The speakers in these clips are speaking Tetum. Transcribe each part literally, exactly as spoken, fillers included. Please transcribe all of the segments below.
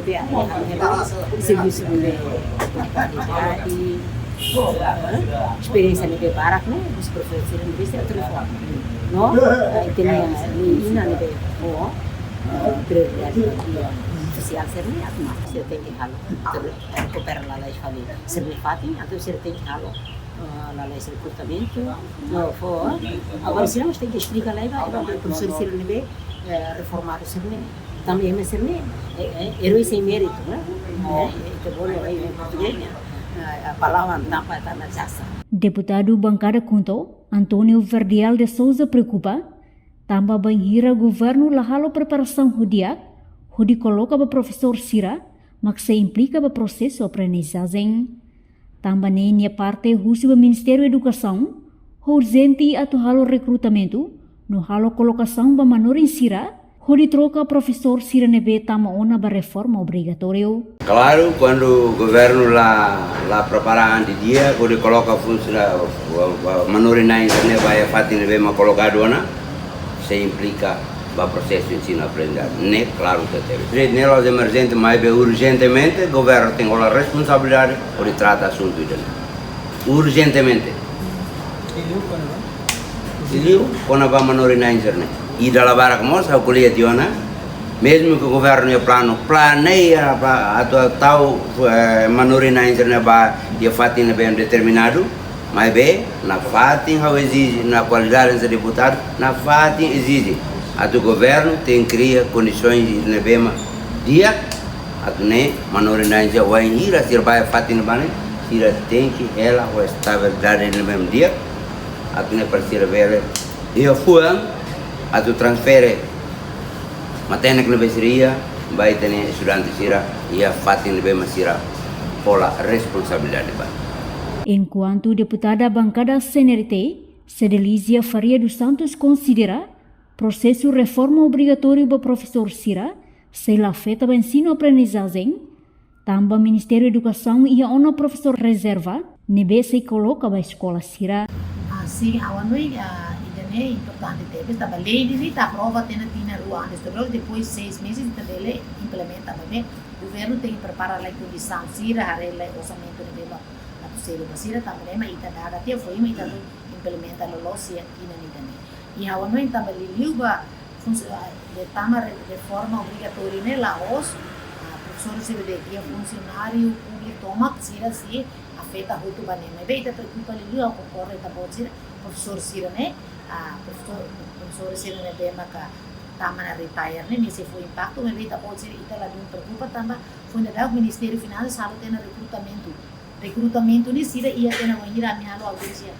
ne'ebé, eh, halo servisu ne'ebé, eh, esperiénsia ne'ebé barak ne'e, husi profesór sira ne'ebé sira atu reforma. No, eh, ita-nia, eh, lei ida ne'ebé, oh, eh, prioridade, eh, sosiál sira-ne'e atu maka sira tenke halo, ter-, rekupera lalais fali sira-nia fatin, entaun sira tenke halo, eh, lalais rekrutamentu, no, fó, agora sira mós tenke esplika lai ba, ba profesór sira ne'ebé, eh, reformadu sira-ne'e. Tanba ema sira-ne'e, eh, eh, erói sein méritu, ne'e? Eh, eh, ita bolu, eh, eh, portugés, eh, eh, pahlawan tanpa tanda jasa. Deputadu Bankada KHUNTO, António Verdial de Sousa preokupa tanba bainhira governu la halo preparasaun ho di'ak hodi koloka ba profesór sira mak sei implika ba prosesu aprendizajen. Tanba ne'e nia parte husu ba Ministériu Edukasaun ho urjente atu halo rekrutamentu no halo kolokasaun ba manorin sira hodi troka profesór sira ne'ebé tama ona ba reforma obrigatóriu. Klaru, kuandu governu la, la prepara an di'ak hodi koloka funsiona-, ba, ba, manorin na'in sira-ne'e ba iha fatin ne'ebé mak kolokadu ona, sei implika ba prosesu ensinu-aprendizajen. Ne'e klaru tebes. Ne'e la'ós emerjente, maibé urjentemente governu tenke hola responsabilidade hodi trata asuntu ida-ne'e. Urjentemente. Liuliu kona-ba manorin na'in sira-ne'e. Ida la barak mós, ha'u ko'alia tiha ona, mezmu ke governu iha planu, planeia ba atu tau, eh, manorin na'in sira-ne'e ba iha fatin ne'ebé determinadu, maibé nafatin ha'u ezije, na kualidade hanesan deputadu, nafatin ezije atu governu tenke kria kondisoens ne'ebé mak di'ak, atu nune'e manorin na'in sira wainhira sira ba iha fatin ne'ebá ne'e, sira tenke hela ho estabilidade ne'ebé mak di'ak, atu nune'e para sira bele iha fuan atu transfere matenek ne'ebé sira iha ba ita-nia estudante sira iha fatin ne'ebé mak sira hola responsabilidade ba. Enkuantu deputada bankada C N R T, Cedelizia Faria dos Santos konsidera prosesu reforma obrigatóriu ba profesór sira sei la afeta ba ensinu-aprendizajen, tanba Ministériu Edukasaun iha ona profesór rezerva ne'ebé sei koloka ba eskola sira. Ah, sin, ha'u hanoin, ah, ida-ne'e importante tebes, tanba lei ne'e ita aprova tiha ona tinan rua antes, depois seis meses ita bele implementa, maibé governu tenke prepara lai kondisaun sira, haree lai orsamentu ne'ebé mak atu selu ba sira, tanba ne'e mak ita dada tiha foin mak ita atu implementa loloos iha tinan ida-ne'e. I ha'u hanoin tanba liuliu ba funsi-, ah, de tama re-, reforma obrigatóriu ne'e la'ós, ah, profesór sira de'it, iha funsionáriu públiku tomak sira sei afeta hotu ba ne'e. Maibé ita preokupa liuliu, ha'u konkorda ita-boot sira, profesór sira-ne'e, ah, profesór, profesór sira ne'ebé maka tama ona retire ne'e, ne'e sei fó impaktu, maibé ita-boot sira ita ladún preokupa tanba foin daudauk Ministériu Finansas halo tiha ona rekrutamentu. Rekrutamentu ne'e sira iha tiha ona, wainhira ami halo audiénsia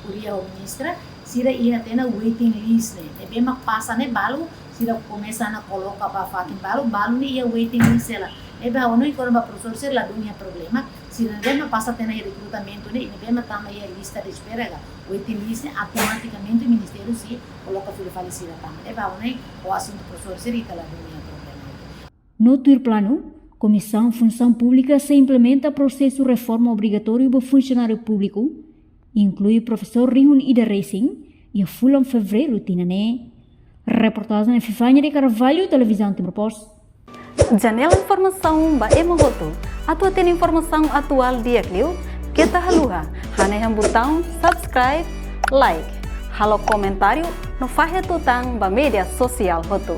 kuria ho ministra, sira iha tiha ona waiting list ne'e. Ne'ebé mak pasa ne'e balu, sira komesa ona koloka ba fatin balu, balu ne'e iha waiting list hela. Ne'ebé ha'u hanoin kona-ba profesór sira ladún iha problema, sira ne'ebé mak pasa tiha ona iha rekrutamentu ne'e, ne'ebé mak tama iha lista de espera ka waiting list ne'e, automatikamente ministériu sei koloka fila fali sira tama. Ne'ebé ha'u hanoin ho asuntu profesór sira ita ladún iha problema. No tuir planu, Komisaun Funsaun Públika sei implementa prosesu reforma obrigatóriu ba funsionáriu públiku, inklui profesór rihun ida resin, iha fulan Fevereiru tinan ne'e. Reportajen Fifania de Carvalho, Televizaun Timor Post. Janela informasaun ba ema hotu. Atu hatene informasaun atuál di'ak liu, keta haluha hanehan butaun subscribe, like, halo komentáriu no fahe tutan ba média sosiál hotu.